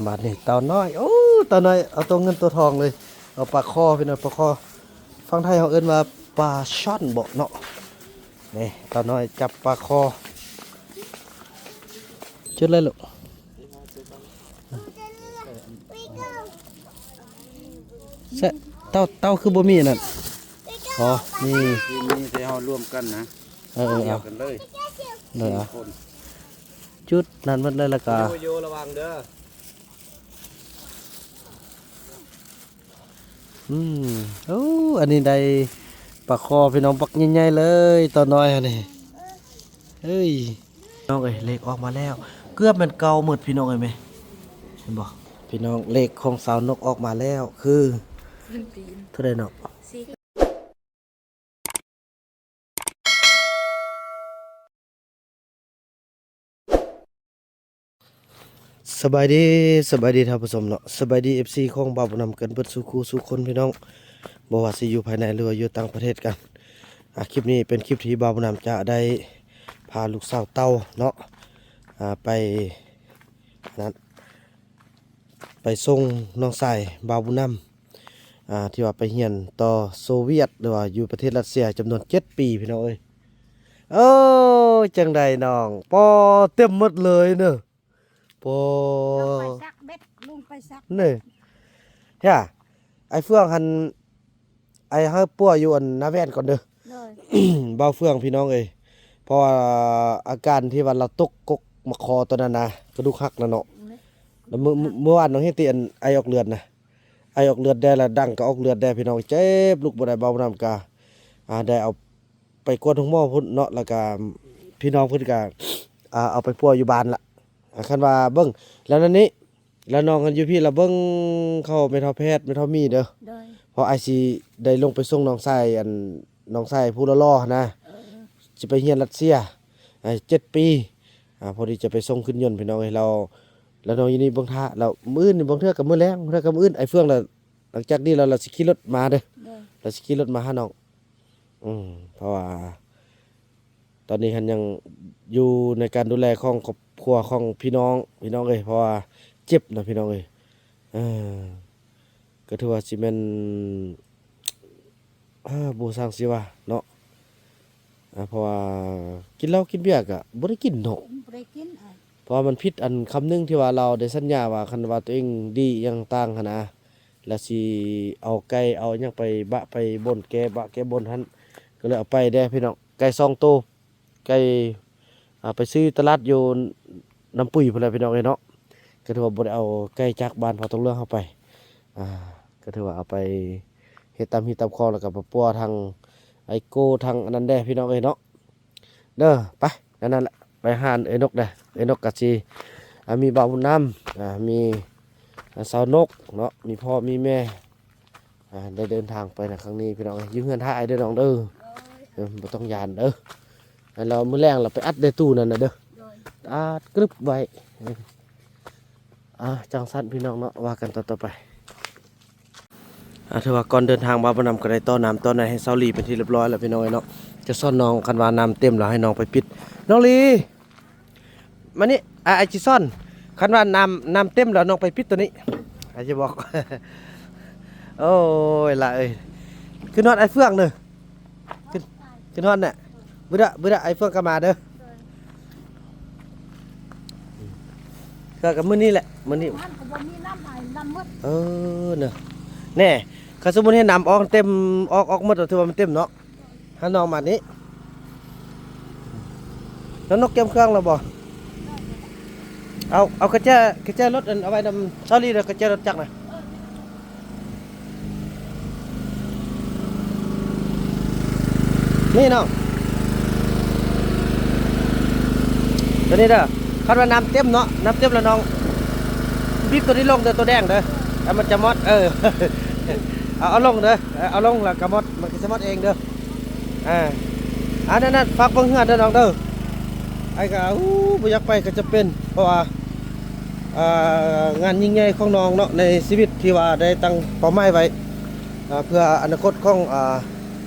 ບາດນີ້ເຕົານ້ອຍ ໂອ້ ເຕົານ້ອຍເອົາໂຕເງິນໂຕທອງເລີຍ ເອົາປາຄໍພີ່ນ້ອງ ປາຄໍ ຝັ່ງໄທເຮົາເອີ້ນວ່າປາຊ່ອນເບາະເນາະ. ນີ້ເຕົານ້ອຍຈັບປາຄໍ ຈຸດເລີຍລູກ. ເຕົາ ເຕົາຄືບໍ່ມີອັນນັ້ນ ອໍ ມີ ທີ່ມີແຕ່ເຮົາລວມກັນນະ ເອີໆ ດຽວກັນເລີຍ ເອີ ສີ່ຄົນ ຈຸດນັ້ນໝົດເລີຍ ແລ້ວກະ ໂຍ ໂຍ ລະວັງເດີ. ອືມ ໂອ້ ອັນນີ້ໄດ້ປາຄໍພີ່ນ້ອງ ບັກໃຫຍ່ໆເລີຍ ເຕົານ້ອຍຫັ້ນນີ້ ເອີຍ ນ້ອງເອີຍ ເລກອອກມາແລ້ວ ເກືອບແມ່ນເກົ້າໝົດພີ່ນ້ອງເອີຍ ແມ່ນບໍ່ພີ່ນ້ອງ? ເລກຂອງສາວນົກອອກມາແລ້ວ ຄືເທົ່າໃດເນາະ? ສະບາຍດີ ສະບາຍດີທ່ານຜູ້ຊົມເນາະ ສະບາຍດີ ເອັຟຊີ ຂອງບ່າວບຸນນຳກັນເບິດສູ່ຄູ່ສູ່ຄົນພີ່ນ້ອງ ບໍ່ວ່າຊິຢູ່ພາຍໃນ ຫຼືວ່າຢູ່ຕ່າງປະເທດກັນ. ອາ ຄລິບນີ້ເປັນຄລິບທີ່ບ່າວບຸນນຳຈະໄດ້ພາລູກສາວເຕົ້າເນາະ ອາ ໄປ ນັ້ນ ໄປສົ່ງນ້ອງຊາຍບ່າວບຸນນຳ ອາ ທີ່ວ່າໄປຮຽນຕໍ່ໂຊວຽດ ຫຼືວ່າຢູ່ປະເທດຣັດເຊຍ ຈຳນວນເຈັດປີ ພີ່ນ້ອງເອີຍ. ໂອ້ ຈັ່ງໃດນ້ອງ? ປໍ ເຕັມໝົດເລີຍເນີ ປໍ ລົງໄປຊັກເບັດ ລົງໄປຊັກເບັດ ນີ້ ເຮີຍ ອ້າຍເຟືອງຫັ້ນ ອ້າຍໃຫ້ປົວຢູ່ອັນນາແວ່ນກ່ອນເດີ ໂດຍ ບ່າວເຟືອງ ພີ່ນ້ອງເອີຍ ເພາະວ່າອາການທີ່ວ່າລາວຕົກກົກໝາກຄໍຕອນນັ້ນນະ ກະດູກຫັກນະເນາະ ແລ້ວມື້ ມື້ວານນ້ອງເຮັດຕິ ອັນ ໄອອອກເລືອດນະ ໄອອອກເລືອດແດ່ ລະດັງກະອອກເລືອດແດ່ ພີ່ນ້ອງ ເຈັບລຸກບໍ່ໄດ້ ບ່າວບຸນນຳກະ ອາ ໄດ້ເອົາໄປກວດໂຮງໝໍພຸ້ນເນາະ ລະກະພີ່ນ້ອງເພິ່ນກະ ອາ ເອົາໄປປົວຢູ່ບ້ານລະ ອາ ຄັນວ່າເບິ່ງ ລະນັ້ນນີ້ ລະນ້ອງຫັ້ນຢູ່ພີ້ລະເບິ່ງເຂົ້າແມ່ເຖົ້າແພດ ແມ່ເຖົ້າມີເດີ ໂດຍ ເພາະອ້າຍຊິໄດ້ລົງໄປສົ່ງນ້ອງຊາຍ ອັນ ນ້ອງຊາຍຜູ້ຫຼໍ່ໆຫັ້ນນະ ເອີ ຊິໄປຮຽນຣັດເຊຍ ອາ ເຈັດປີ ອາ ພໍດີຈະໄປສົ່ງຂຶ້ນຍົນ ພີ່ນ້ອງເອີຍ ລະ ລະນ້ອງຢູ່ນີ້ເບິ່ງຖ້າ ລະມື້ອື່ນນີ້ບາງເທື່ອກະມື້ແລງ ບາງເທື່ອກະມື້ອື່ນ ອ້າຍເຟືອງລະ ຫຼັງຈາກນີ້ລະ ລະຊິຂີ່ລົດມາເດີ ໂດຍ ລະຊິຂີ່ລົດມາຫານ້ອງ ອືມ ເພາະວ່າ ຕອນນີ້ຫັ້ນຍັງຢູ່ໃນການດູແລຂອງຄອບຄົວຂອງພີ່ນ້ອງ ພີ່ນ້ອງເອີຍ ເພາະວ່າເຈັບນະ ພີ່ນ້ອງເອີຍ ເອີ ກະຖືວ່າຊິແມ່ນ ເອີ ບໍ່ຊ່າງຊິວ່າເນາະ ອາ ເພາະວ່າກິນເຫຼົ້າກິນເບຍກະບໍ່ໄດ້ກິນເນາະ ບໍ່ໄດ້ກິນ ເພາະວ່າມັນຜິດອັນຄຳໜຶ່ງທີ່ວ່າລາວໄດ້ສັນຍາວ່າ ຄັນວ່າໂຕເອງດີອີ່ຫຍັງຕ່າງຫັ້ນນະ ລະຊິເອົາໄກ່ເອົາຫຍັງໄປບະໄປບົນແກ້ບະແກ້ບົນຫັ້ນ ກະເລີຍເອົາໄປແດ່ພີ່ນ້ອງ ໄກ່ສອງໂຕ ໄກ່ ອາ ໄປຊື້ຕະຫຼາດຢູ່ນ້ຳປຸຍພຸ້ນແຫຼະພີ່ນ້ອງເອີຍເນາະ ກະຖືວ່າບໍ່ໄດ້ເອົາໄກ່ຈາກບ້ານພໍ່ຕົງເຫຼືອງເຮົາໄປ ອາ ກະຖືວ່າເອົາໄປເຮັດຕາມຮີດຕາມຄອງ ລະກະໄປປົວທັງໄອໂກ້ທັງອັນນັ້ນແດ່ພີ່ນ້ອງເອີຍເນາະ ເດີ ໄປ ນັ້ນແຫຼະ ໄປຫາເອື້ອຍນົກເດີ ເອື້ອຍນົກກະຊິ ອາ ມີບ່າວບຸນນຳ ອາ ມີ ອາ ສາວນົກເນາະ ມີພໍ່ມີແມ່ ອາ ໄດ້ເດີນທາງໄປນະຄັ້ງນີ້ພີ່ນ້ອງເອີຍ ຢູ່ເຮືອນຖ້າອ້າຍເດີນ້ອງເດີ ໂດຍ ເອີ ບໍ່ຕ້ອງຢ້ານເດີ ແລ້ວມື້ແລງລະໄປອັດໃນຕູ້ນັ້ນນະເດີ ໂດຍ ອັດກຶບໄວ້ ອາ ຈັ່ງຊັ້ນພີ່ນ້ອງເນາະ ວ່າກັນຕໍ່ໆໄປ. ອາ ຖືວ່າກ່ອນເດີນທາງ ບ່າວບຸນນຳກະໄດ້ຕໍ່ນ້ຳຕໍ່ໃນໃຫ້ສາວລີເປັນທີ່ຮຽບຮ້ອຍແລ້ວພີ່ນ້ອງເອີຍເນາະ ຈະສອນນ້ອງ ຄັນວ່ານ້ຳເຕັມແລ້ວໃຫ້ນ້ອງໄປປິດ ນ້ອງລີ ມານີ້ ອາ ອ້າຍຊິສອນ ຄັນວ່ານ້ຳ ນ້ຳເຕັມແລ້ວນ້ອງໄປປິດໂຕນີ້ ອ້າຍຊິບອກ ໂອ້ຍ ຫຼ້າເອີຍ ຂຶ້ນຮອດອ້າຍເຟືອງເດີ ຂຶ້ນ ຂຶ້ນຮອດນະ ບຶດ ບຶດ ອ້າຍເຟືອງກະມາເດີ ເທື່ອກະມື້ນີ້ແຫຼະ ມື້ນີ້ ມັນກະບໍ່ມີນ້ຳໃຫ້ ນ້ຳໝົດ ເອີ ເນາະ ແນ່ ຄັນສົມມຸດເຫັນນ້ຳອອກເຕັມ ອອກ ອອກໝົດ ຖືວ່າມັນເຕັມເນາະ ຫານ້ອງມານີ້ ນ້ອງນົກກຽມເຄື່ອງແລ້ວບໍ່? ເອົາ ເອົາກະແຈ ກະແຈລົດ ອັນ ເອົາໄວ້ນຳຊາວລີເດີ ກະແຈລົດຈັກນະ ນີ້ນ້ອງ ໂຕນີ້ເດີ ຄັນວ່ານ້ຳເຕັມເນາະ ນ້ຳເຕັມແລ້ວນ້ອງບິດໂຕນີ້ລົງເດີ ໂຕແດງເດີ ແລ້ວມັນຈະໝົດ ເອີ ເອົາ ເອົາລົງເດີ ເອົາລົງແລ້ວກະໝົດ ມັນກະຈະໝົດເອງເດີ ອາ ອັນນັ້ນ ຝາກເບິ່ງເຮືອນເດີນ້ອງເດີ ອ້າຍກະ ອູ້ ບໍ່ຢາກໄປກະຈຳເປັນ ເພາະວ່າ ອ່າ ງານຍິ່ງໃຫຍ່ຂອງນ້ອງເນາະ ໃນຊີວິດທີ່ວ່າໄດ້ຕັ້ງເປົ້າໝາຍໄວ້ ເພື່ອອະນາຄົດຂອງ ອ່າ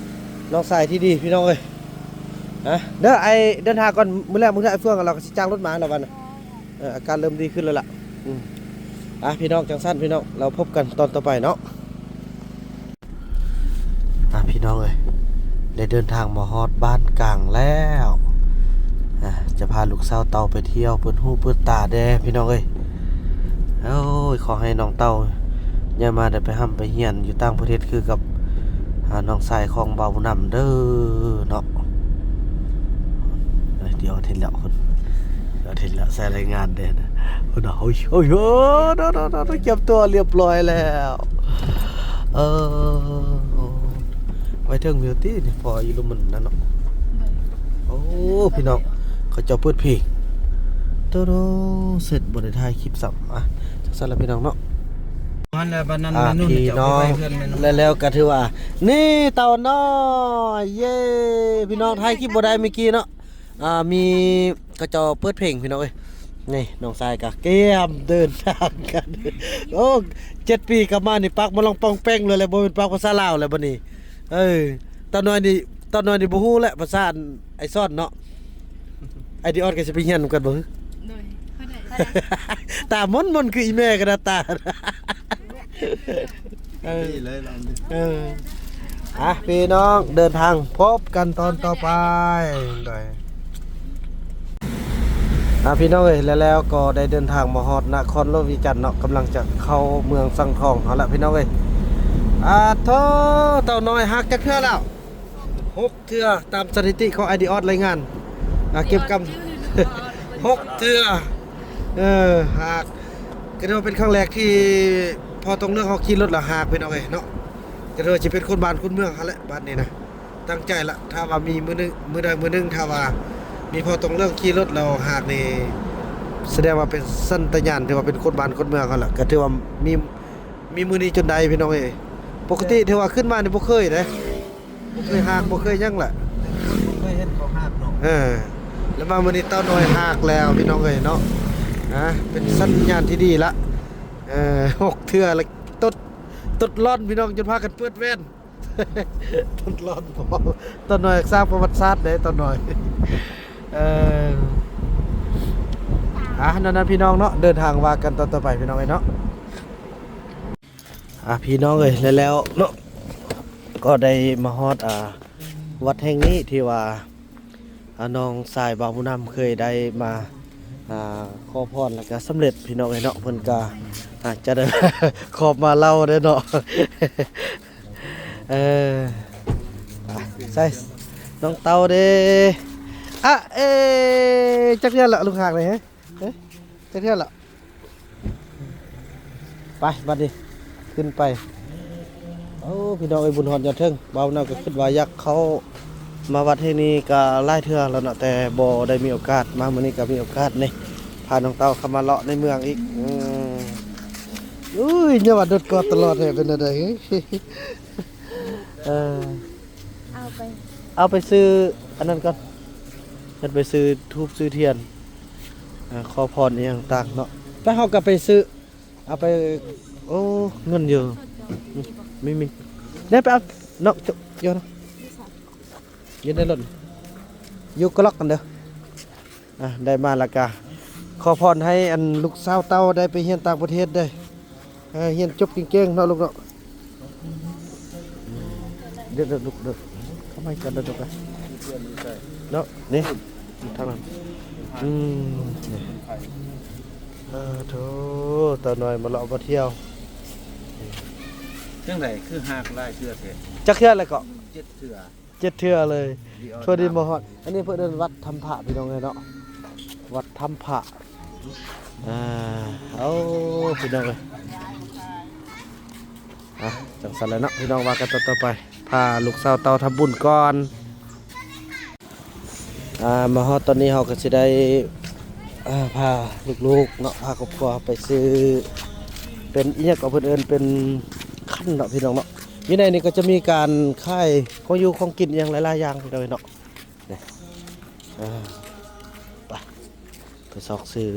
ນ້ອງຊາຍທີ່ດີ ພີ່ນ້ອງເອີຍ ນະ ເດີ ອ້າຍເດີນທາງກ່ອນ ມື້ແລງມື້ເຮືອອ້າຍເຟືອງ ລາວກະຊິຈ້າງລົດມາແລ້ວບັດນີ້ ເອີ ອາການເລີ່ມດີຂຶ້ນແລ້ວລະ ອືມ ອ່ະ ພີ່ນ້ອງ ຈັ່ງຊັ້ນພີ່ນ້ອງ ແລ້ວພົບກັນຕອນຕໍ່ໄປເນາະ. ອ່ະ ພີ່ນ້ອງເອີຍ ໄດ້ເດີນທາງມາຮອດບ້ານກາງແລ້ວ. ອ່ະ ຈະພາລູກສາວເຕົ້າໄປທ່ຽວ ເປີດຫູເປີດຕາແດ່ພີ່ນ້ອງເອີຍ. ໂອ້ຍ ຂໍໃຫ້ນ້ອງເຕົ້າໃຫຍ່ມາໄດ້ໄປຮ່ຳໄປຮຽນຢູ່ຕ່າງປະເທດຄືກັບ ອ່າ ນ້ອງຊາຍຂອງບ່າວບຸນນຳເດີເນາະ. ເອີຍ ດຽວເຫັນແລ້ວ ດຽວເຫັນແລ້ວ ໃສ່ລາຍງານເດ້ພຸ້ນນະ. ໂອ້ຍ ໂອ້ຍ ໂອ້ຍ ໂດ ໂດ ໂດ ໂດ ກຽມຕົວລຽບລ້ອຍແລ້ວ. ເອີ ໄປເຖິງຢູ່ຕິນີ້ ພໍຢູ່ລຸ່ມມັນນັ້ນເນາະ. ໂອ້ ພີ່ນ້ອງ ເຂົາເຈົ້າເປີດເພງ ໂຕໂດ ເສັດບໍ່ໄດ້ຖ່າຍຄລິບຊ້ຳ. ອ່ະ ຈັ່ງຊັ້ນລະພີ່ນ້ອງເນາະ. ຫັ້ນແຫຼະ ບັດນັ້ນ ອ່າ ແມ່ນຸ່ນ ພີ່ນ້ອງ ເຈົ້າໄປເຮືອນແມ່ນຸ່ນ ແລ້ວ ແລ້ວກໍຖືວ່າ ນີ້ເຕົ້ານ້ອຍ ເຢ້ ພີ່ນ້ອງ ຖ່າຍຄລິບບໍ່ໄດ້ມື້ກີ້ເນາະ. ອ່າ ມີເຂົາເຈົ້າເປີດເພງ ພີ່ນ້ອງເອີຍ. ນີ້ນ້ອງຊາຍກໍກຽມເດີນທາງກັນ. ໂອ້ ເຈັດປີກັບມານີ້ ປາກມາລອງປ່ອງແປ່ງເລີຍແຫຼະ ບໍ່ແມ່ນປາກພາສາລາວແລ້ວບັດນີ້. ເອີ ຕານ້ອຍນີ້ ຕານ້ອຍນີ້ບໍ່ຮູ້ແຫຼະພາສາອັນໄອຊອນເນາະ. ໄອດີອອດກໍຊິໄປຮຽນນຳກັນບໍ່? ໂດຍ ເຂົ້າໃຈ ຕາມົນໆ ຄືອີແມ່ກໍໜ້າຕາ. ເອີ ເອີ ອ່ະ ພີ່ນ້ອງ ເດີນທາງພົບກັນຕອນຕໍ່ໄປ. ໂດຍ ອ່ະ ພີ່ນ້ອງເອີຍ ແລ້ວ ແລ້ວກໍໄດ້ເດີນທາງມາຮອດນະຄອນຫຼວງວຽງຈັນເນາະ ກຳລັງຈະເຂົ້າເມືອງສັງທອງເຮົາລະ ພີ່ນ້ອງເອີຍ. ອາໂທ ເຕົ້ານ້ອຍຫັກຈັກເທື່ອແລ້ວ? ຫົກເທື່ອ ຕາມສະຖິຕິຂອງໄອດີອອດລາຍງານ ອ່າ ເກັບກຳ ຫົກເທື່ອ. ເອີ ຫັກ ກໍຖືວ່າເປັນຄັ້ງແລກທີ່ພໍ່ຕົງເລື່ອງເຮົາຂີ່ລົດແລ້ວຫັກ ພີ່ນ້ອງເອີຍເນາະ. ກໍຖືວ່າຊິເປັນຄົນບ້ານຄົນເມືອງຫັ້ນແຫຼະບາດນີ້ນະ. ຕັ້ງໃຈລະ ຖ້າວ່າມີມື້ໜຶ່ງ ມື້ໃດມື້ໜຶ່ງ ຖ້າວ່າມີພໍ່ຕົງເລື່ອງຂີ່ລົດແລ້ວຫັກນີ້ ສະແດງວ່າເປັນສັນຕະຍານ ຖືວ່າເປັນຄົນບ້ານຄົນເມືອງຫັ້ນລະ. ກໍຖືວ່າມີ ມີມື້ນີ້ຈົນໄດ້ ພີ່ນ້ອງເອີຍ. ປົກກະຕິຖືວ່າຂຶ້ນມານີ້ບໍ່ເຄີຍເດ້ ບໍ່ເຄີຍຫັກ ບໍ່ເຄີຍຫຍັງລະ ບໍ່ເຄີຍເຫັນເຂົາຫັກເນາະ. ເອີ ແລ້ວມາມື້ນີ້ເຕົ້ານ້ອຍຫັກແລ້ວ ພີ່ນ້ອງເອີຍເນາະ. ອ່າ ເປັນສັນຍານທີ່ດີລະ. ເອີ ຫົກເທື່ອລະ ຕົດ ຕົດລ້ອນ ພີ່ນ້ອງ ຈົນພາກັນເປີດແວ່ນ ຕົ້ນລອນ ຕົ້ນນ້ອຍສ້າງປະຫວັດສາດເດ້ ຕົ້ນນ້ອຍ. ເອີ ອ່ະ ນັ້ນນະ ພີ່ນ້ອງເນາະ ເດີນທາງວ່າກັນຕອນຕໍ່ໄປ ພີ່ນ້ອງເອີຍເນາະ. ອ່ະ ພີ່ນ້ອງເອີຍ ແລ້ວໆເນາະ ກໍໄດ້ມາຮອດ ອ່າ ວັດແຫ່ງນີ້ທີ່ວ່າ ອ່າ ນ້ອງຊາຍບ່າວບຸນນຳເຄີຍໄດ້ມາ ອ່າ ຂໍພອນ ແລ້ວກະສຳເລັດ ພີ່ນ້ອງເອີຍເນາະ. ເພິ່ນກະ ອ່າ ຈະໄດ້ ຂອບມາເລົ່າເດ້ເນາະ. ເອີ ອ່ະ ໃສ່ນ້ອງເຕົ້າເດ້. ອະເອ ຈັກເທື່ອລະລູກຮັກນີ້ ຮະ ຈັກເທື່ອລະ? ໄປ ບັດນີ້ຂຶ້ນໄປ. ໂອ້ ພີ່ນ້ອງເອີຍ ບຸນຮອດຍອດເທິງ. ບ່າວນາກໍຄິດວ່າຢາກເຂົ້າມາວັດແຫ່ງນີ້ກໍຫຼາຍເທື່ອແລ້ວເນາະ ແຕ່ບໍ່ໄດ້ມີໂອກາດມາ. ມື້ນີ້ກໍມີໂອກາດນີ້ ພານ້ອງເຕົ້າເຂົ້າມາເລາະໃນເມືອງອີກ. ອື ອຸ້ຍ ຢ່າວ່າໂດດກອດຕະຫຼອດເລີຍ ເປັນແນວໃດ? ເອີ ເອົາໄປ ເອົາໄປຊື້ອັນນັ້ນກ່ອນ ເພິ່ນໄປຊື້ທູບຊື້ທຽນ ອ່າ ຂໍພອນອີ່ຫຍັງຕ່າງເນາະ. ໄປ ເຮົາກໍໄປຊື້ ເອົາໄປ ໂອ້ ເງິນຢູ່ ມີ ມີ ໄດ້ໄປເອົາເນາະ ເຈົ້າ ຢູ່ນະ ຢູ່ໃນລົດ ຢູ່ກະລັອກກັນເດີ. ອ່ະ ໄດ້ມາແລ້ວກະຂໍພອນໃຫ້ອັນລູກສາວເຕົ້າໄດ້ໄປຮຽນຕ່າງປະເທດເດີ. ເອີ ຮຽນຈົບເກັ່ງໆເນາະລູກເນາະ. ເດີໆ ລູກເດີ ເຂົ້າມາກັນເດີລູກເດີ ເນາະ ນີ້ທາງນັ້ນ. ອືມ ນີ້ ເອີ ໂທ້ ເຕົ້ານ້ອຍມາເລາະມາທ່ຽວ. ຈັ່ງໃດຄືຮາກຫຼາຍເທື່ອແທ້? ຈັກເທື່ອແລ້ວເກາະ? ເຈັດເທື່ອ. ເຈັດເທື່ອເລີຍ ເທື່ອດຽວມາຮອດ. ອັນນີ້ເພິ່ນເອີ້ນວັດຖ້ຳພະ ພີ່ນ້ອງເອີຍເນາະ ວັດຖ້ຳພະ. ອ່າ ໂອ້ ພີ່ນ້ອງເອີຍ ອ່ະ ຈັ່ງຊັ້ນແຫຼະເນາະ ພີ່ນ້ອງ ວ່າກັນຕໍ່ໆໄປ. ພາລູກສາວເຕົ້າທຳບຸນກ່ອນ. ອ່າ ມາຮອດຕອນນີ້ເຮົາກໍຊິໄດ້ ອ່າ ພາລູກໆເນາະ ພາຄອບຄົວໄປຊື້ ເປັນອີ່ຫຍັງກໍເພິ່ນເອີ້ນເປັນຂັນເນາະ ພີ່ນ້ອງເນາະ. ຢູ່ໃນນີ້ກໍຈະມີການຂາຍຂອງຢູ່ຂອງກິນອີ່ຫຍັງຫຼາຍໆຢ່າງ ພີ່ນ້ອງເນາະ. ນີ້ ເອີ ໄປ ໄປຊອກຊື້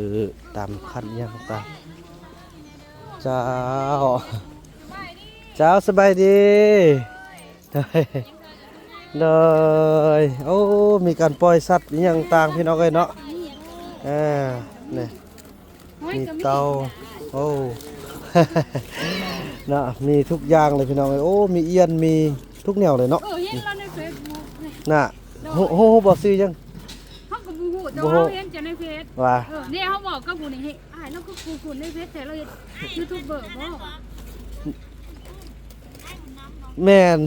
ຕາມຂັນອີ່ຫຍັງຕ່າງໆ. ເຈົ້າ ເຈົ້າ ສະບາຍດີ. ໂດຍ ໂອ້ ມີການປ່ອຍສັດອີ່ຫຍັງຕ່າງ ພີ່ນ້ອງເອີຍເນາະ. ເອີ ນີ້ ມີເຕົາ ໂອ້ ເນາະ ມີທຸກຢ່າງເລີຍພີ່ນ້ອງເອີຍ. ໂອ້ ມີອຽນ ມີທຸກແນວເລີຍເນາະ. ເອີ ເຫັນລາວໃນເຟສບຸກນີ້ ນະ. ໂດຍ ຮູ້ ຮູ້ ຮູ້ບໍ່ຊື່ຫຍັງ? ເຮົາກໍບໍ່ຮູ້ ແຕ່ວ່າເຮົາເຫັນຈາກໃນເຟສ. ວ່າ ເອີ ນີ້ເຮົາເວົ້າກັບຜູ້ນີ້ ເຮັດ ອ້າຍລາວຄືຜູ້ຄົນໃນເຟສແທ້ ລາວເຮັດຢູທູບເບີບໍ່? ແມ່ນ.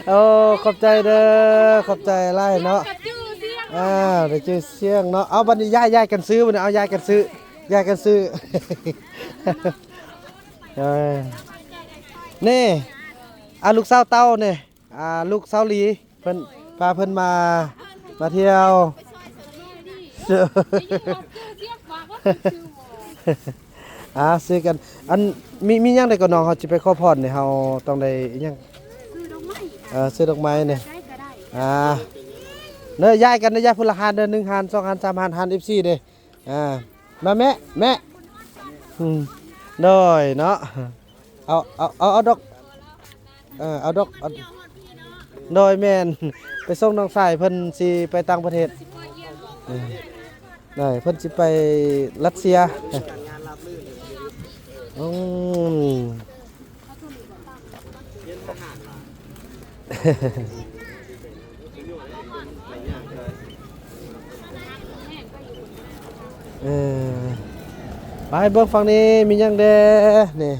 ໂອ້ ຂອບໃຈເດີ ຂອບໃຈຫຼາຍເນາະ. ອ່າ ໄດ້ຊື່ສຽງເນາະ. ເອົາ ບັດນີ້ຍ້າຍ ຍ້າຍກັນຊື້ ບັດນີ້ ເອົາ ຍ້າຍກັນຊື້ ຍ້າຍກັນຊື້. ເອີ ນີ້ ອ່າ ລູກສາວເຕົ້ານີ້ ອ່າ ລູກສາວຫຼີ ເພິ່ນ ພາເພິ່ນມາ ມາທ່ຽວ. ອ່າ ຊື້ກັນ. ອັນ ມີ ມີຫຍັງໃດກໍນ້ອງ ເຮົາຊິໄປຂໍພອນນີ້ ເຮົາຕ້ອງໄດ້ອີ່ຫຍັງ? ຊື້ດອກໄມ້. ເອີ ຊື້ດອກໄມ້ນີ້. ໄດ້ກໍໄດ້. ອ່າ ເດີ ຍ້າຍກັນເດີ ຍ້າຍຜູ້ລະຮ້ານເດີ ໜຶ່ງຮ້ານ ສອງຮ້ານ ສາມຮ້ານ ຮ້ານເອັຟຊີເດ້. ອ່າ ມາແມ່ ແມ່ ອືມ ໂດຍເນາະ. ເອົາ ເອົາ ເອົາ ເອົາດອກ ເອີ ເອົາດອກ ເອົາ ໂດຍ ແມ່ນ ໄປສົ່ງນ້ອງຊາຍ ເພິ່ນຊິໄປຕ່າງປະເທດ. ເອີ ໄດ້ ເພິ່ນຊິໄປຣັດເຊຍ. ອືມ ເອີ ໄປເບິ່ງຝັ່ງນີ້ມີຫຍັງແດ່ນີ້.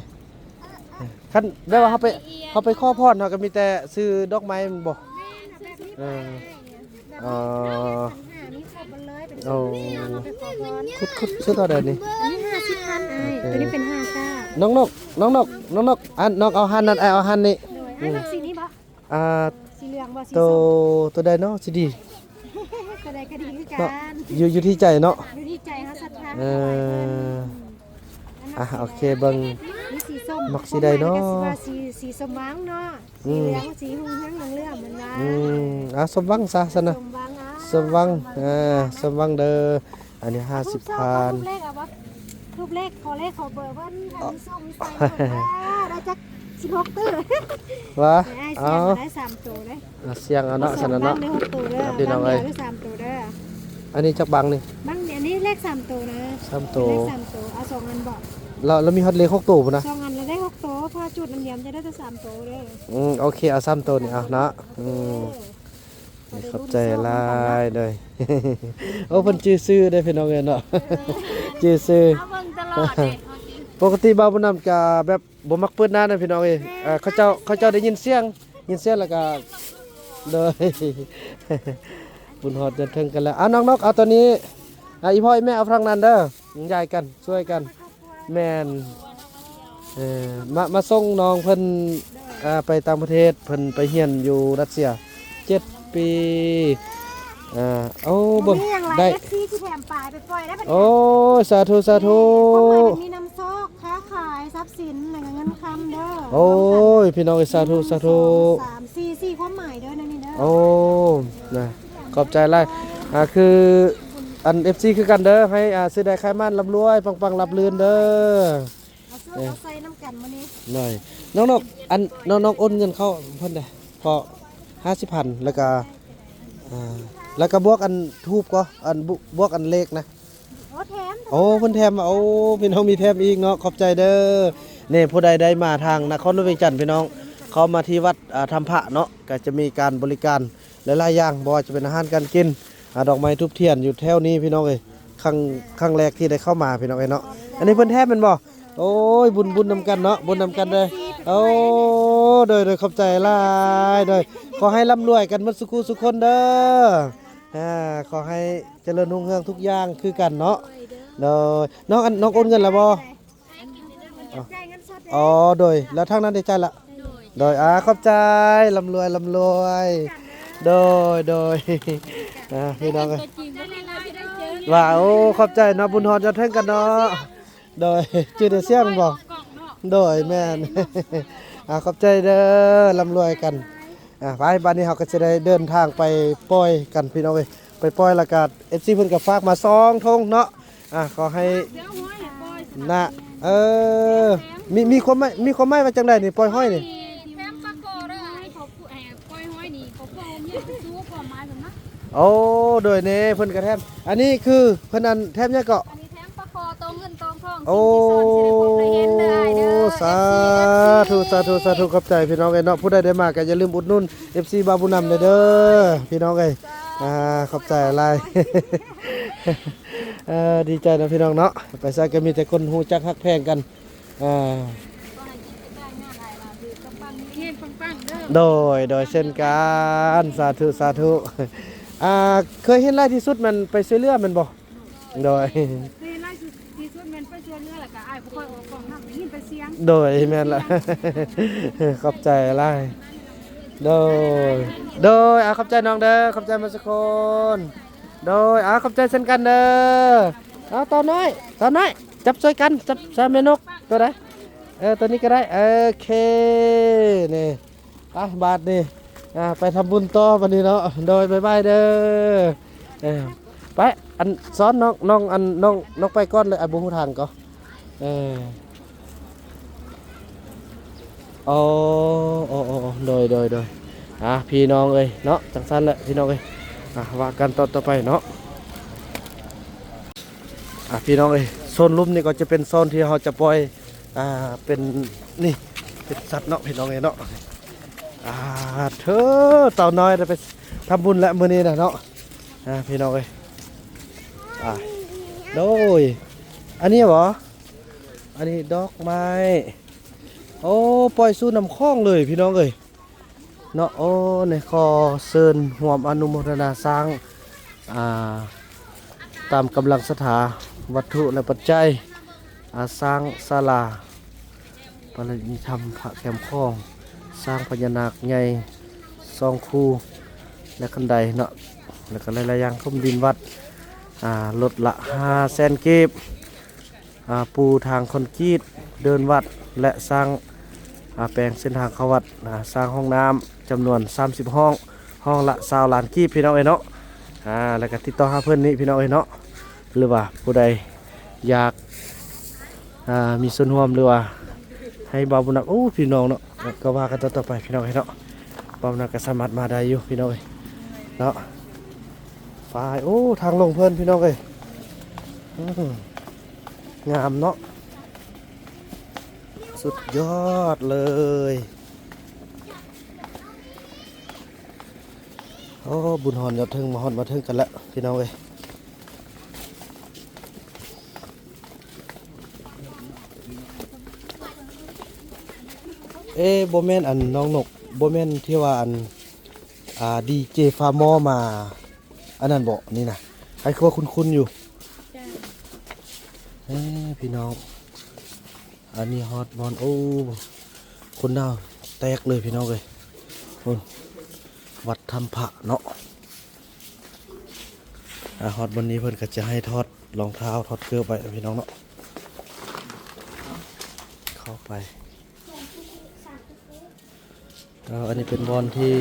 ຄັນແບບວ່າເຮົາໄປ ເຮົາໄປຂໍພອນ ເຮົາກໍມີແຕ່ຊື້ດອກໄມ້ແມ່ນບໍ່? ແມ່ນ ເອີ ແບບນີ້ ອໍ ມີຄົບໝົດເລີຍ ເປັນ ໂອ້ ຊຸດເລີຍ ເຮົາໄປຂໍພອນ. ຊຸດ ຊຸດ ຊຸດເທົ່າໃດນີ້? ອັນນີ້ຫ້າສິບພັນ ອ້າຍ. ໂອເຄ ຕົວນີ້ເປັນຫ້າເກົ້າ. ນ້ອງນົກ ນ້ອງນົກ ນ້ອງນົກ ອັນ ນ້ອງເອົາຫັ້ນນັ້ນ ອ້າຍເອົາຫັ້ນນີ້. ໂດຍ ອ້າຍມັກສີນີ້ບໍ່? ອ່າ ສີເຫຼືອງບໍ່? ສີ ໂຕ ສົ້ມ ໂຕໃດເນາະຊິດີ? ໂຕໃດກໍດີຄືກັນ ເນາະ ຢູ່ ຢູ່ທີ່ໃຈເນາະ ຢູ່ທີ່ໃຈເຮົາສັດທາ. ເອີ ອ່ະ ໂອເຄ ເບິ່ງ ມີສີສົ້ມ ມັກສີໃດເນາະ? ຄວາມໝາຍມັນກໍຊິວ່າສີ ສີສົມຫວັງເນາະ. ອືມ ສີເຫຼືອງ ສີຮຸ່ງເຮືອງ ເຫຼືອງເຫຼືອມ ແມ່ນວ່າ. ອືມ ອ່າ ສົມຫວັງຊະຊັ້ນນະ. ສົມຫວັງ ເອົາ ສົມຫວັງ ສົມຫວັງ ເອີ ສົມຫວັງເດີ. ອັນນີ້ຫ້າສິບພັນ. ທູບແລກເອົາບໍ່? ທູບແລກ ຂໍເລກ ຂໍເບີເພິ່ນ ອັນນີ້ສົ່ງໃສ່ເພິ່ນວ່າໄດ້ຈັກສິບຫົກຕື້. ວ່າ ໄດ້ ເອົາ ສຽງເອົາ ໄດ້ສາມໂຕເດ້. ອ່າ ສຽງເອົາເນາະ ສອງ ຊັ້ນນະເນາະ. ບັງເດີ ຫົກໂຕເດີ ພີ່ນ້ອງເອີຍ ບັງດຽວ ສາມໂຕເດີ. ອັນນີ້ຈັກບັງນີ້? ບັງນີ້ ອັນນີ້ເລກສາມໂຕນະ. ສາມໂຕ ເລກສາມໂຕ ເອົາສອງອັນບໍ່? ແລ້ວ ແລ້ວມີຮອດເລກຫົກໂຕພຸ້ນນະ? ສອງອັນລະໄດ້ຫົກໂຕ ເພາະວ່າຈູດອັນດຽວມັນຈະໄດ້ແຕ່ສາມໂຕເດີ. ອືມ ໂອເຄ ເອົາສາມໂຕນີ້ ເອົາເນາະ. ອືມ ເອີ ຂອບໃຈຫຼາຍເດີ. ໂອ້ ເພິ່ນຈື່ຊື່ເດ້ພີ່ນ້ອງເອີຍເນາະ. ເອີ ຈື່ຊື່ ເຮົາເບິ່ງຕະຫຼອດເດ້. ປົກກະຕິບ່າວບຸນນຳກະແບບບໍ່ມັກເປີດໜ້ານະພີ່ນ້ອງເອີຍ. ເອີ ເຂົາເຈົ້າ ເຂົາເຈົ້າໄດ້ຍິນສຽງ ຍິນສຽງແລ້ວກະ ໂດຍ ບຸນຮອດຈະເຖິງກັນແລ້ວ. ອ່າ ນ້ອງນົກ ເອົາໂຕນີ້ ອ່າ ອີພໍ່ອີແມ່ເອົາຝັ່ງນັ້ນເດີ. ຢາຍກັນ ຊ່ວຍກັນ. ແມ່ນ ເອີ ມາ ມາສົ່ງນ້ອງເພິ່ນ ອ່າ ໄປຕ່າງປະເທດ ເພິ່ນໄປຮຽນຢູ່ຣັດເຊຍເຈັດປີ. ອ່າ ໂອ້ ເບິ່ງ ບໍ່ມີຫຍັງຫຼາຍ ໄດ້ ເອັຟຊີ ຊິແຖມປາຍໄປປ່ອຍໄດ້ບັດນີ້. ໂອ້ຍ ສາທຸ ສາທຸ. ຄວາມໝາຍມັນມີນຳໂຊກ ຄ້າຂາຍ ຊັບສິນ ແລ້ວກໍເງິນຄຳເດີ. ໂອ້ຍ ພີ່ນ້ອງເອີຍ ສາທຸ ໜຶ່ງ ສາທຸ ສອງ ສາມ ສີ່ ສີ່ຄວາມໝາຍເດີ ໃນນີ້ເດີ. ໂອ້ ນະ ຂອບໃຈຫຼາຍ. ອ່າ ຄື ອັນ ເອັຟຊີ ຄືກັນເດີ ໃຫ້ ອ່າ ຊື້ໄດ້ຂາຍໝານ ລ່ຳລວຍ ປັງໆ ລາບລື່ນເດີ. ເອົາໂຊກ ເອີ ເອົາໄຊນຳກັນມື້ນີ້. ໂດຍ ນ້ອງນົກ ອັນ ນ້ອງ ນ້ອງໂອນເງິນເຂົ້າເພິ່ນເດ້ ເພາະຫ້າສິບພັນ ແລ້ວກະ ອ່າ ແລ້ວກະບວກອັນທູບກໍ ອັນ ບ- ບວກອັນເລກນະ. ໂອ້ ແຖມ ໂອ້ ເພິ່ນແຖມມາ. ໂອ້ ພີ່ນ້ອງມີແຖມອີກເນາະ ຂອບໃຈເດີ. ນີ້ ຜູ້ໃດໄດ້ມາທາງນະຄອນຫຼວງວຽງຈັນ ພີ່ນ້ອງ ເຂົ້າມາທີ່ວັດ ອ່າ ຖ້ຳພະເນາະ ກໍຈະມີການບໍລິການ ຫຼາຍໆຢ່າງ ບໍ່ວ່າຈະເປັນອາຫານການກິນ ອ່າ ດອກໄມ້ທູບທຽນຢູ່ແຖວນີ້ພີ່ນ້ອງເອີຍ. ຄັ້ງ ຄັ້ງແລກທີ່ໄດ້ເຂົ້າມາພີ່ນ້ອງເອີຍເນາະ. ອັນນີ້ເພິ່ນແຖມແມ່ນບໍ່? ໂອ້ຍ ບຸນ ບຸນນຳກັນເນາະ ບຸນນຳກັນເດີ. ໂອ້ ໂດຍ ໂດຍ ຂອບໃຈຫຼາຍ ໂດຍ ຂໍໃຫ້ລ່ຳລວຍກັນໝົດສູ່ຄູ່ສູ່ຄົນເດີ. ອ່າ ຂໍໃຫ້ຈະເລີນຮຸ່ງເຮືອງທຸກຢ່າງຄືກັນເນາະ. ໂດຍ ນ້ອງ ອັນ ນ້ອງໂອນເງິນແລ້ວບໍ່? ອໍ ໂດຍ ແລ້ວທາງນັ້ນໄດ້ຈ່າຍລະ? ໂດຍ ອ່າ ຂອບໃຈ ລ່ຳລວຍ ລ່ຳລວຍ. ໂດຍ ໂດຍ ອ່າ ພີ່ນ້ອງເອີຍ ວ່າ ໂອ້ ຂອບໃຈເນາະ ບຸນຮອດຈະເຖິງກັນເນາະ. ໂດຍ ຈື່ແຕ່ສຽງບໍ່? ໂດຍ ແມ່ນ ອ່າ ຂອບໃຈເດີ ລ່ຳລວຍກັນ. ອ່າ ໄປ ບາດນີ້ເຮົາກໍຈະໄດ້ເດີນທາງໄປປ່ອຍກັນພີ່ນ້ອງເອີຍ ໄປປ່ອຍ ແລ້ວກໍເອັຟຊີເພິ່ນກໍຝາກມາສອງຖົງເນາະ. ອ່າ ຂໍໃຫ້ນະ ເອີ ມີ ມີຄວາມໝາຍ ມີຄວາມໝາຍວ່າຈັ່ງໃດນີ້ ປ່ອຍຫອຍນີ້? ແຖມປາຄໍເດີ ໃຫ້ເຂົາ ໃຫ້ປ່ອຍຫອຍນີ້ ເຂົາເພື່ອເຮົາມີສູ່ຄວາມໝາຍເພິ່ນນະ. ໂອ້ ໂດຍ ນີ້ເພິ່ນກໍແຖມ ອັນນີ້ຄືເພິ່ນ ອັນ ແຖມຫຍັງເກາະ? ອັນນີ້ແຖມປາຄໍ ໂຕເງິນໂຕທອງ ໂອ້ ສິ່ງທີ່ສອນ ຊິໄດ້ພົບໄດ້ເຫັນ ສາທຸ ສາທຸ ສາທຸ ຂອບໃຈພີ່ນ້ອງເອີຍເນາະ. ຜູ້ໃດໄດ້ມາກໍຢ່າລືມອຸດໜູນ ເອັຟຊີ ບ່າວບຸນນຳແດ່ເດີ ພີ່ນ້ອງເອີຍ. ອ່າ ຂອບໃຈຫຼາຍ. ເອີ ດີໃຈເນາະພີ່ນ້ອງເນາະ, ໄປໃສກໍມີແຕ່ຄົນຮູ້ຈັກຮັກແພງກັນ. ອ່າ ເຮງປັງໆເດີ. ໂດຍ ໂດຍ ເຊັ່ນກັນ. ສາທຸ ສາທຸ. ອ່າ ເຄີຍເຫັນຫຼາຍທີ່ສຸດແມ່ນໄປຊ່ວຍເຫຼືອແມ່ນບໍ່? ໂດຍ ເຫັນຫຼາຍທີ່ສຸດແມ່ນໄປຊ່ວຍເຫຼືອ ແລ້ວກໍອ້າຍບໍ່ຄ່ອຍອອກກ້ອງນຳ ໄດ້ຍິນແຕ່ສຽງ. ໂດຍ ແມ່ນລະ ຂອບໃຈຫຼາຍ. ໂດຍ ໂດຍ ອ່າ ຂອບໃຈນ້ອງເດີ ຂອບໃຈໝົດທຸກຄົນ. ໂດຍ ອ່າ ຂອບໃຈເຊັ່ນກັນເດີ. ເອົາ ເຕົານ້ອຍ ເຕົານ້ອຍ ຈັບຊ່ວຍກັນ ຈັບຊ່ວຍແມ່ນົກ ຕົວໃດ? ເອີ ຕົວນີ້ກໍໄດ້. ໂອເຄ ນີ້ ໄປບາດນີ້ ອ່າ ໄປທຳບຸນຕໍ່ບາດນີ້ເນາະ. ໂດຍ ບາຍບາຍເດີ. ເອີ ໄປ ອັນ ສອນນ້ອງ ນ້ອງ ອັນ ນ້ອງ ນ້ອງໄປກ່ອນເລີຍ ອ້າຍບໍ່ຮູ້ທາງກໍ. ເອີ ໂອ້ ໂອ້ ໂອ້ ໂອ້ ໂດຍ ໂດຍ ໂດຍ. ອ່າ ພີ່ນ້ອງເອີຍເນາະ ຈັ່ງຊັ້ນແຫຼະພີ່ນ້ອງເອີຍ. ອ່າ ວ່າກັນຕອນຕໍ່ໄປເນາະ. ອ່າ ພີ່ນ້ອງເອີຍ ໂຊນລຸ່ມນີ້ກໍຈະເປັນໂຊນທີ່ເຮົາຈະປ່ອຍ ອ່າ ເປັນ ນີ້ ເປັນສັດເນາະ ພີ່ນ້ອງເອີຍເນາະ. ອ່າ ເທີ ເຕົານ້ອຍໄດ້ໄປທຳບຸນແລ້ວມື້ນີ້ນະເນາະ. ອ່າ ພີ່ນ້ອງເອີຍ ອ່າ ໂດຍ ອັນນີ້ບໍ? ອັນນີ້ດອກໄມ້. ໂອ້ ປ່ອຍສູ່ນ້ຳຂອງເລີຍ ພີ່ນ້ອງເອີຍ. ເນາະ ໂອ້ ນີ້ຂໍເຊີນຮ່ວມອະນຸໂມທະນາສ້າງ ອ່າ ຕາມກຳລັງສັດທາ ວັດຖຸ ແລະ ປັດໄຈ ອ່າ ສ້າງສາລາປະລິນິທຳພະແຄມຂອງ, ສ້າງພະຍານາກໃຫຍ່ສອງຄູ່ ແລະ ຄັນໄດເນາະ ແລ້ວກໍຫຼາຍໆຢ່າງ, ຖົມດິນວັດ ອ່າ ລົດລະຫ້າແສນກີບ. ອ່າ ປູທາງຄອນກຣີດເດີ່ນວັດ ແລະ ສ້າງ ອ່າ ແປງເສັ້ນທາງເຂົ້າວັດ, ອ່າ ສ້າງຫ້ອງນ້ຳຈຳນວນສາມສິບຫ້ອງ, ຫ້ອງລະຊາວລ້ານກີບ ພີ່ນ້ອງເອີຍເນາະ. ອ່າ ແລ້ວກໍຕິດຕໍ່ຫາເພິ່ນນີ້ ພີ່ນ້ອງເອີຍເນາະ, ຫຼືວ່າຜູ້ໃດຢາກ ອ່າ ມີສ່ວນຮ່ວມ ຫຼືວ່າໃຫ້ບ່າວບຸນນຳ ໂອ້ ພີ່ນ້ອງເນາະ, ກໍວ່າກັນຕໍ່ໆໄປ ພີ່ນ້ອງເອີຍເນາະ. ບ່າວບຸນນຳກໍສາມາດມາໄດ້ຢູ່ ພີ່ນ້ອງເອີຍເນາະ. ໄປ ໂອ້ ທາງລົງເພິ່ນ ພີ່ນ້ອງເອີຍ. ອືມ ງາມເນາະ ສຸດຍອດເລີຍ. ໂອ້ ບຸນຮອດຍອດເທິງ ມາຮອດມາເທິງກັນແລ້ວ ພີ່ນ້ອງເອີຍ. ເອ ບໍ່ແມ່ນ ອັນ ນ້ອງນົກ ບໍ່ແມ່ນທີ່ວ່າ ອັນ ອ່າ ດີເຈຟາມໍມາ ອັນນັ້ນບໍ? ນີ້ນະ ໃຫ້ຄືວ່າຄຸ້ນໆຢູ່. ເອີ ພີ່ນ້ອງ ອັນນີ້ຮອດບ່ອນ ໂອ້ ຄົນໜາວແຕກເລີຍ ພີ່ນ້ອງເອີຍ. ພຸ້ນ ວັດຖ້ຳພະເນາະ. ອ່າ ຮອດບ່ອນນີ້ເພິ່ນກໍຈະໃຫ້ຖອດລອງເທົ້າ ຖອດເກີບໄວ້ ພີ່ນ້ອງເນາະ. ເຂົ້າໄປ ເອີ ອັນນີ້ເປັນບ່ອນທີ່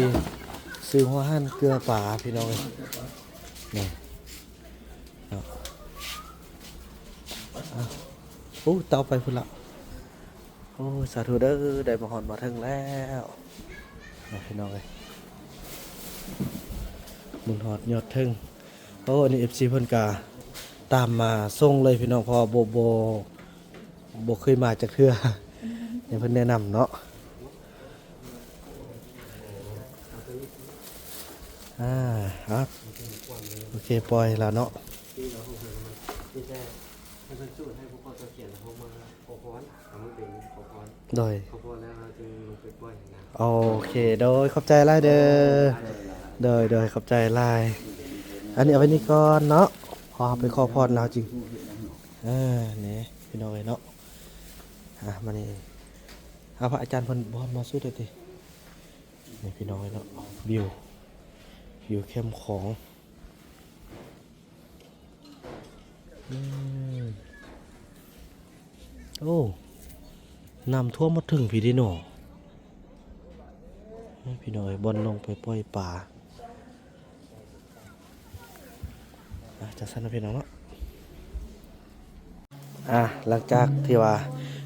ຊື້ຫົວຫານເກືອປາ ພີ່ນ້ອງເອີຍ. ນີ້ເນາະ ອ່າ ໂອ້ ເຕົາໄປພຸ້ນລະ. ໂອ້ ສາທຸເດີ ໄດ້ມາຮອດມາເຖິງແລ້ວເນາະ ພີ່ນ້ອງເອີຍ. ບຸນຮອດຍອດເທິງ. ໂອ້ ອັນນີ້ ເອັຟຊີ ເພິ່ນກະຕາມມາສົ່ງເລີຍ ພີ່ນ້ອງ ເພາະວ່າບໍ່ ບໍ່ ບໍ່ເຄີຍມາຈັກເທື່ອ ໃຫ້ເພິ່ນແນະນຳເນາະ. ອ່າ ເອົາ ໂອເຄ ປ່ອຍແລ້ວເນາະ. ໂດຍ ໂອເຄ ໂດຍ ຂອບໃຈຫຼາຍເດີ. ໂດຍ ໂດຍ ຂອບໃຈຫຼາຍ. ອັນນີ້ເອົາໄວ້ນີ້ກ່ອນເນາະ ຂໍເຮົາໄປຂໍພອນແລ້ວຈຶ່ງ ເອີ ນີ້ ພີ່ນ້ອງເອີຍເນາະ. ອ່າ ມານີ້ ເອົາ ພະອາຈານເພິ່ນບໍ່ມາສຸດເລີຍຕິ. ນີ້ ພີ່ນ້ອງເອີຍເນາະ ວິວ ວິວແຄມຂອງ. ອືມ ໂອ້ ນ້ຳຖ້ວມມາເຖິງພີ້ເດ້ເນາະ. ເອີ ພີ່ນ້ອງເອີຍ ບ່ອນລົງໄປປ່ອຍປາ. ອ່າ ຈັ່ງຊັ້ນເນາະ ພີ່ນ້ອງເນາະ. ອ່າ ຫຼັງຈາກທີ່ວ່າ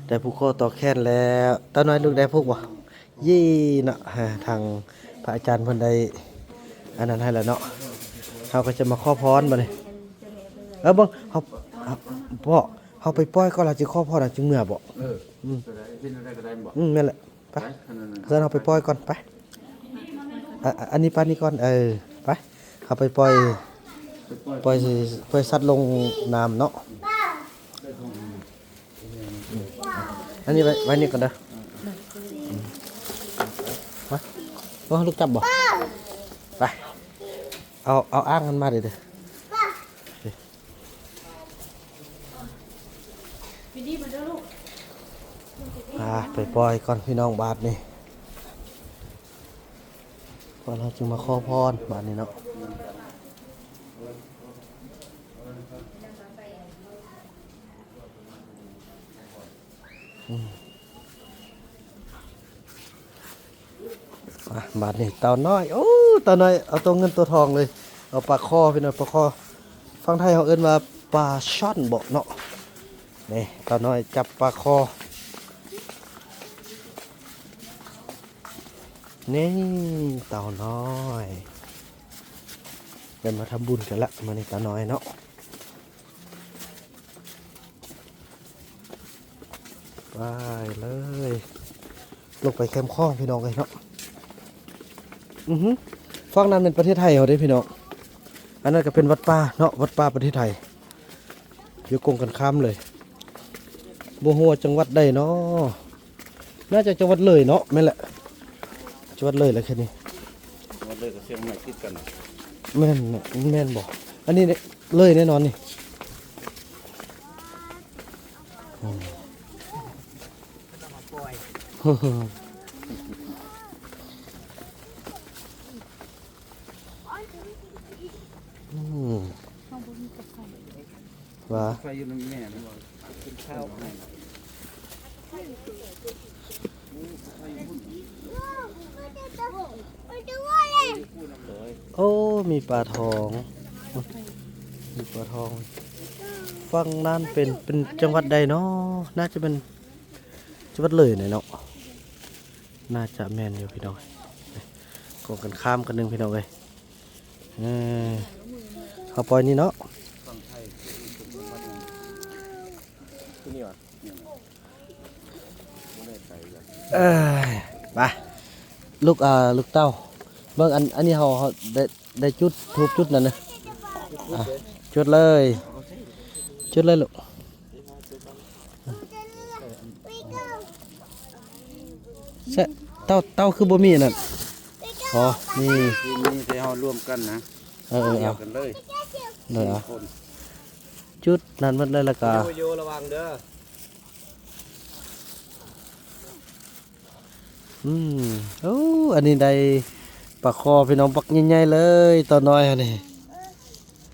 ໄດ້ຜູກຄໍຕໍ່ແຂນແລ້ວ ຕານ້ອຍລູກໄດ້ຜູກບໍ່? ເຢ້ເນາະ ທາງພະອາຈານເພິ່ນໄດ້ອັນນັ້ນໃຫ້ແລ້ວເນາະ. ເຮົາກໍຈະມາຂໍພອນບາດນີ້. ເອີ ເບິ່ງ ເຮົາ ເຮົາ ພໍ່ ເຮົາໄປປ່ອຍກ່ອນ ແລ້ວຈຶ່ງຂໍພອນ ແລ້ວຈຶ່ງເມືອບໍ? ເອີ. ອືມ ຕົວໃດ ເຫັນອັນໃດກໍໄດ້ບໍ່? ອືມ ແມ່ນແຫຼະ ໄປ ໄປ ອັນນັ້ນນະ ຊັ້ນເຮົາໄປປ່ອຍກ່ອນ ໄປ ອາ ອາ ອັນນີ້ປານນີ້ກ່ອນ ເອີ ໄປ ເຮົາໄປປ່ອຍ ໄປປ່ອຍ ໄປປ່ອຍ ປ່ອຍສັດລົງນ້ຳເນາະ. ອັນນີ້ໄວ້ ໄວ້ນີ້ກ່ອນເດີ ມາ ວ່າລູກຈັບບໍ່? ໄປ ເອົາ ເອົາອ່າງມັນມາເດີ ເດີ. ອ່າ ໄປປ່ອຍກ່ອນພີ່ນ້ອງ ບາດນີ້ ກ່ອນເຮົາຈຶ່ງມາຂໍພອນບາດນີ້ເນາະ. ອືມ ອ່ະ ບາດນີ້ເຕົານ້ອຍ ໂອ້ ເຕົານ້ອຍເອົາຕົວເງິນຕົວທອງເລີຍ ເອົາປາຄໍພີ່ນ້ອງ ປາຄໍ ຝັ່ງໄທເຮົາເອີ້ນວ່າປາຊ່ອນເບາະເນາະ. ນີ້ເຕົານ້ອຍຈັບປາຄໍ ນີ້ເຕົານ້ອຍ ໄດ້ມາທຳບຸນກັນລະ ມື້ນີ້ເຕົານ້ອຍເນາະ. ໄປເລີຍ ລົງໄປແຄມຂອງພີ່ນ້ອງເອີຍເນາະ. ອືຫື ຝັ່ງນັ້ນແມ່ນປະເທດໄທເຮົາເດ້ພີ່ນ້ອງ ອັນນັ້ນກໍເປັນວັດປ່າເນາະ ວັດປ່າປະເທດໄທ ຢູ່ກົງກັນຂ້າມເລີຍ. ບໍ່ຮູ້ວ່າຈັງຫວັດໃດເນາະ ໜ້າຈະຈັງຫວັດເລີຍເນາະ. ແມ່ນແຫຼະ ຈັງຫວັດເລີຍແຫຼະແຄ່ນີ້ ຈັງຫວັດເລີຍກັບຊຽງໃໝ່ຕິດກັນ ແມ່ນ ແມ່ນບໍ່? ອັນນີ້ເລີຍແນ່ນອນນີ້ ອືມ ອືມ ວ່າ ໄຟຢູ່ນຳແມ່ນບໍ່? ກິນເຂົ້າໃຫ້ ໂອ້ ມີປາທອງ ມີປາທອງ. ຝັ່ງນັ້ນເປັນ ເປັນຈັງຫວັດໃດເນາະ? ໜ້າຈະເປັນ ຈັງຫວັດເລີຍແຫຼະເນາະ ໜ້າຈະແມ່ນຢູ່ພີ່ນ້ອງ. ກົງກັນຂ້າມກັນໜຶ່ງພີ່ນ້ອງເອີຍ. ເອີ ເຮົາປ່ອຍນີ້ເນາະ ເອີຍ ໄປ ລູກ ອ່າ ລູກເຕົ້າ ເບິ່ງ ອັນ ອັນນີ້ເຮົາ ເຮົາໄດ້ ໄດ້ຈຸດທູບຈຸດນັ້ນນະ ອ່ະ ຈຸດເລີຍ ຈຸດເລີຍລູກ. ແຊະ ເຕົ້າ ເຕົ້າຄືບໍ່ມີອັນນັ້ນ? ອໍ ມີ ທີ່ມີແຕ່ເຮົາລວມກັນນະ ເອີ ເອີ ດຽວກັນເລີຍ ເອີ ສີ່ຄົນ ຈຸດນັ້ນໝົດເລີຍ ແລ້ວກະ ໂຍ ໂຍ ລະວັງເດີ. ອືມ ໂອ້ ອັນນີ້ໄດ້ປາຄໍພີ່ນ້ອງ ບັກໃຫຍ່ໆເລີຍ ເຕົານ້ອຍຫັ້ນນີ້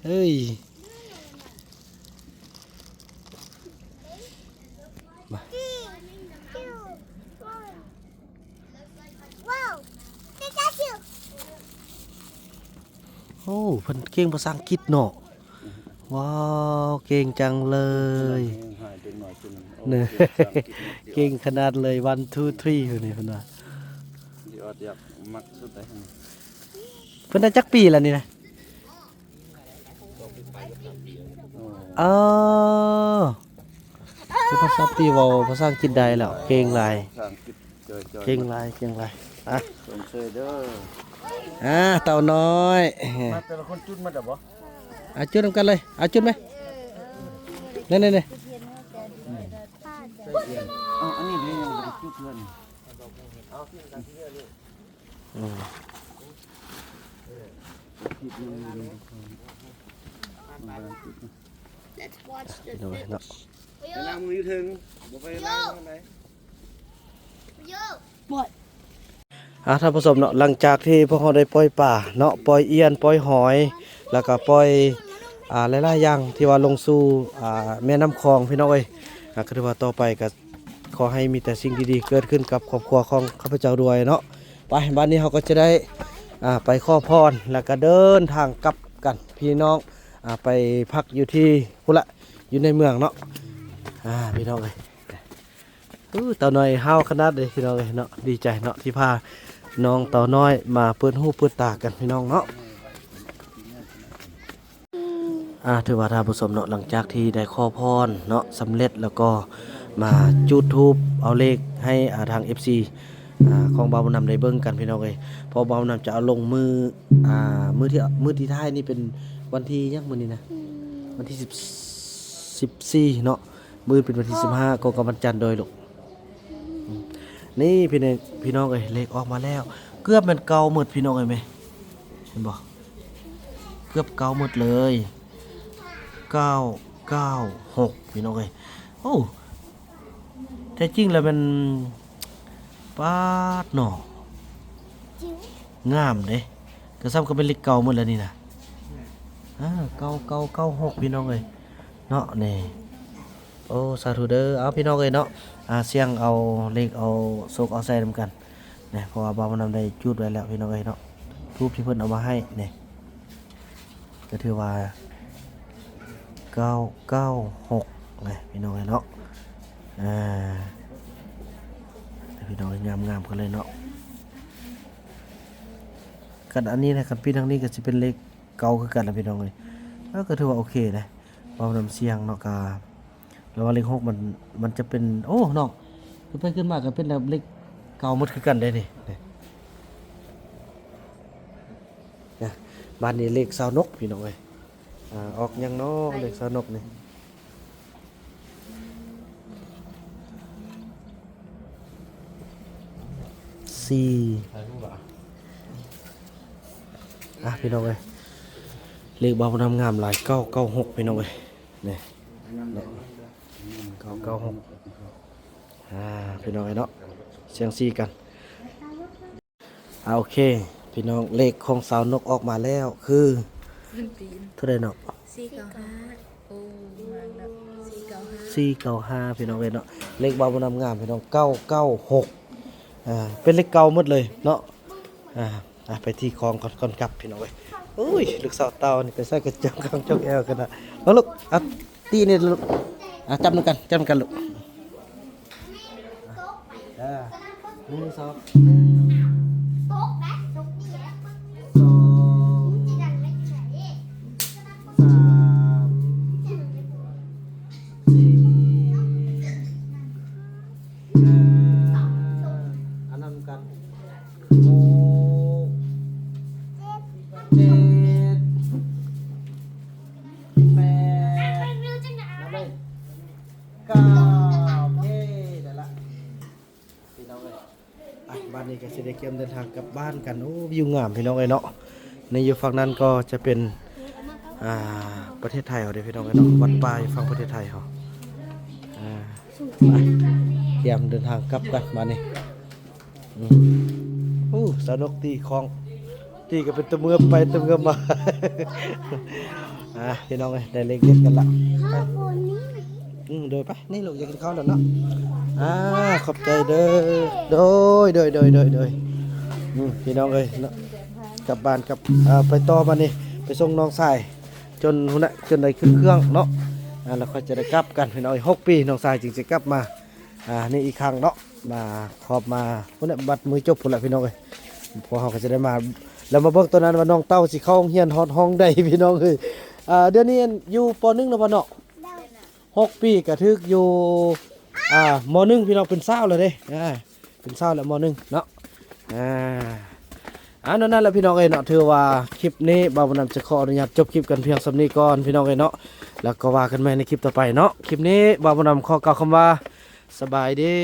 ເອີຍ. ໂອ້ ເພິ່ນເກັ່ງພາສາອັງກິດເນາະ. ວ້າວ ເກັ່ງຈັງເລີຍ ເກັ່ງຂະໜາດເລີຍ ວັນ ທູ ທຣີ ຢູ່ນີ້ເພິ່ນວ່າ. ເພິ່ນໄດ້ຈັກປີແລ້ວນີ້ນະ? ອໍ ເປັນພາສາ ສາມປີ ເວົ້າພາສາອັງກິດໄດ້ແລ້ວ ເກັ່ງຫຼາຍ ເກັ່ງຫຼາຍ ເກັ່ງຫຼາຍ. ອ່ະ ຊົມເຊີຍເດີ ອ່າ ເຕົ້ານ້ອຍ ມາແຕ່ລະຄົນຈຸດໝົດແລ້ວບໍ່? ອ່ະ ຈຸດນຳກັນເລີຍ ອ່ະ ຈຸດໄໝ ນີ້ໆໆ ອໍ ອັນນີ້ເດ້ ຍັງບໍ່ໄດ້ຈຸດເທື່ອນີ້. ອືມ Let's watch the ເນາະ village. ໄປລ້າງມືຢູ່ເທິງ ບໍ່ໄປລ້າງຂ້າງໃນ. ອ່າ ທ່ານຜູ້ຊົມເນາະ ຫຼັງຈາກທີ່ພວກເຮົາໄດ້ປ່ອຍປາເນາະ ປ່ອຍອຽນ ປ່ອຍຫອຍ ແລ້ວກໍປ່ອຍ ອ່າ ຫຼາຍໆຢ່າງທີ່ວ່າລົງສູ່ ອ່າ ແມ່ນ້ຳຂອງ ພີ່ນ້ອງເອີຍ. ອ່າ ກໍຖືວ່າຕໍ່ໄປກໍ ຂໍໃຫ້ມີແຕ່ສິ່ງດີໆເກີດຂຶ້ນກັບຄອບຄົວຂອງຂ້າພະເຈົ້າດ້ວຍເນາະ. ໄປ ບາດນີ້ເຮົາກໍຈະໄດ້ ອ່າ ໄປຂໍພອນ ແລ້ວກໍເດີນທາງກັບກັນພີ່ນ້ອງ ອ່າ ໄປພັກຢູ່ທີ່ພຸ້ນລະ ຢູ່ໃນເມືອງເນາະ ອ່າ ພີ່ນ້ອງເອີຍ. ໂອ້ ເຕົານ້ອຍຫ້າວຂະໜາດເດ້ພີ່ນ້ອງເອີຍເນາະ ດີໃຈເນາະ ທີ່ພານ້ອງເຕົານ້ອຍມາເປີດຫູເປີດຕາກັນພີ່ນ້ອງເນາະ. ອ່າ ຖືວ່າທ່ານຜູ້ຊົມເນາະ ຫຼັງຈາກທີ່ໄດ້ຂໍພອນເນາະ ສຳເລັດແລ້ວກໍ ມາຈູດທູບເອົາເລກໃຫ້ ອ່າ ທາງເອັຟຊີ ອ່າ ຂອງບ່າວບຸນນຳໄດ້ເບິ່ງກັນ ພີ່ນ້ອງເອີຍ. ເພາະບ່າວບຸນນຳຈະເອົາລົງມື້ ອ່າ ມື້ທີ່ ມື້ທີ່ທ້າຍນີ້ເປັນວັນທີຫຍັງມື້ນີ້ນະ? ອືມ ວັນທີສິບ ສິບສີ່ເນາະ, ມື້ອື່ນເປັນວັນທີສິບຫ້າ ກໍກັບວັນຈັນໂດຍລູກ. ນີ້ພີ່ນ້ອງ ພີ່ນ້ອງເອີຍ ເລກອອກມາແລ້ວ ເກືອບແມ່ນເກົ້າໝົດ ພີ່ນ້ອງເອີຍ ແມ່ນ ເຫັນບໍ່? ເກືອບເກົ້າໝົດເລີຍ ເກົ້າເກົ້າຫົກ ພີ່ນ້ອງເອີຍ. ໂອ້ ແທ້ຈິງແລ້ວແມ່ນ ປາດເນາະ ງາມເດ້ ກະສ່ຳກັບເປັນເລກເກົ້າໝົດແລ້ວນີ້ນະ. ເກົ້າເກົ້າເກົ້າຫົກ ພີ່ນ້ອງເອີຍເນາະ ນີ້. ໂອ້ ສາທຸເດີ. ເອົາ ພີ່ນ້ອງເອີຍເນາະ ອ່າ ສ່ຽງເອົາເລກເອົາໂຊກເອົາໄຊນຳກັນນະ ເພາະວ່າບ່າວບຸນນຳໄດ້ຈູດໄວ້ແລ້ວ ພີ່ນ້ອງເອີຍເນາະ. ທູບທີ່ເພິ່ນເອົາມາໃຫ້ນີ້ ກໍຖືວ່າ ເກົ້າເກົ້າຫົກ ນະ ພີ່ນ້ອງເອີຍເນາະ. ອ່າ ພີ່ນ້ອງເອີຍ ງາມໆກັນເລີຍເນາະ. ຄັນອັນນີ້ນະ ຄັນປິດທາງນີ້ກໍຊິເປັນເລກເກົ້າຄືກັນນະ ພີ່ນ້ອງເອີຍ. ເອີ ກໍຖືວ່າໂອເຄນະ ເວົ້ານຳສຽງເນາະ. ກະລະຫວ່າງເລກຫົກມັນ ມັນຈະເປັນ ໂອ້ ເນາະ ຂຶ້ນໄປຂຶ້ນມາກໍເປັນແບບເລກເກົ້າໝົດຄືກັນເດ້ນີ້. ນະ ບາດນີ້ເລກຊາວນົກ ພີ່ນ້ອງເອີຍ. ອ່າ ອອກຫຍັງເນາະ ເລກຊາວນົກນີ້? ສີ່ ອ່ະ ພີ່ນ້ອງເອີຍ ເລກບ່າວບຸນນຳງາມຫຼາຍ ເກົ້າເກົ້າຫົກ ພີ່ນ້ອງເອີຍ ນີ້ ເກົ້າເກົ້າຫົກ. ອ່າ ພີ່ນ້ອງເອີຍເນາະ ສ່ຽງຊີກັນ. ອ່າ ໂອເຄ ພີ່ນ້ອງ ເລກຂອງຊາວນົກອອກມາແລ້ວຄື ເທົ່າໃດເນາະ? ສີ່ເກົ້າຫ້າ ໂອ້ ມາແລ້ວ ສີ່ເກົ້າຫ້າ ສີ່ເກົ້າຫ້າ ພີ່ນ້ອງເອີຍເນາະ. ເລກບ່າວບຸນນຳງາມ ພີ່ນ້ອງ ເກົ້າເກົ້າຫົກ ອ່າ ເປັນເລກເກົ້າໝົດເລີຍເນາະ. ອ່າ ອ່ະ ໄປທີ່ຄອງກ່ອນ ກ່ອນກັບ ພີ່ນ້ອງເອີຍ. ໂອ້ຍ ລູກສາວເຕົ້ານີ້ໄປໃສກໍຈ້ອງຂ້າງຈ້ອງແອວກັນນະ. ມາລູກ ອ່ະ ຕີນີ້ລູກ ອ່ະ ຈັບນຳກັນ ຈັບນຳກັນລູກ. ເອີ ໜຶ່ງ ສອງ ໜຶ່ງ ສອງ ສາມ ສີ່ ຫ້າ ອັນນຳກັນ ຫົກ ເຈັດ ແປດ ນັບເລີຍ ເກົ້າ ໂອເຄ ໄດ້ລະ ພີ່ນ້ອງເອີຍ. ອ່ະ ບາດນີ້ກໍຊິໄດ້ກຽມເດີນທາງກັບບ້ານກັນ. ໂອ້ ວິວງາມ ພີ່ນ້ອງເອີຍເນາະ. ໃນຢູ່ຝັ່ງນັ້ນກໍຈະເປັນ ອ່າ ປະເທດໄທເຮົາເດ້ ພີ່ນ້ອງເອີຍເນາະ ວັດປ່າຢູ່ຝັ່ງປະເທດໄທເຮົາ. ອ່າ ໄປ ກຽມເດີນທາງກັບກັນບາດນີ້. ອືມ ໂອ້ ສາວນົກຕີຂອງ ຕີກໍເປັນຕະເມືອບໄປຕະເມືອບມາ. ອ່າ ພີ່ນ້ອງເອີຍ ໄດ້ເລກເດັດກັນລະ. ອືມ ໂດຍ ໄປ ນີ້ລູກ ຢາກກິນເຂົ້າແລ້ວເນາະ. ອ່າ ຂອບໃຈເດີ ໂດຍ ໂດຍ ໂດຍ ໂດຍ ໂດຍ. ອືມ ພີ່ນ້ອງເອີຍເນາະ ກັບບ້ານກັບ ເອີ ໄປຕໍ່ບາດນີ້ ໄປສົ່ງນ້ອງຊາຍ ຈົນພຸ້ນນະ ຈົນໄດ້ຂຶ້ນເຄື່ອງເນາະ. ອ່າ ແລ້ວຄ່ອຍຈະໄດ້ກັບກັນ ພີ່ນ້ອງເອີຍ. ຫົກປີ ນ້ອງຊາຍຈຶ່ງຈະກັບມາ ອ່າ ນີ້ອີກຄັ້ງເນາະ. ມາຄອບມາພຸ້ນແຫຼະ ບັດມື້ຈົບພຸ້ນແຫຼະ ພີ່ນ້ອງເອີຍ. ພວກເຮົາກໍຈະໄດ້ມາ ແລ້ວມາເບິ່ງຕອນນັ້ນວ່ານ້ອງເຕົ້າຊິເຂົ້າໂຮງຮຽນຮອດຫ້ອງໃດ ພີ່ນ້ອງເອີຍ. ອ່າ ດຽວນີ້ຢູ່ ປໍໜຶ່ງ ເນາະພໍ່ເນາະ. ຫົກປີກໍຖືກຢູ່ ອ່າ ມໍໜຶ່ງ ພີ່ນ້ອງ ເປັນສາວແລ້ວເດ້. ອ່າ ເປັນສາວແລ້ວ ມໍໜຶ່ງ ເນາະ. ອ່າ ອ່າ ນັ້ນແຫຼະ ພີ່ນ້ອງເອີຍເນາະ. ຖືວ່າຄລິບນີ້ບ່າວບຸນນຳຈະຂໍອະນຸຍາດຈົບຄລິບກັນພຽງສ່ຳນີ້ກ່ອນ ພີ່ນ້ອງເອີຍເນາະ. ແລ້ວກໍວ່າກັນໃໝ່ໃນຄລິບຕໍ່ໄປເນາະ. ຄລິບນີ້ບ່າວບຸນນຳຂໍກ່າວຄຳວ່າ ສະບາຍດີ.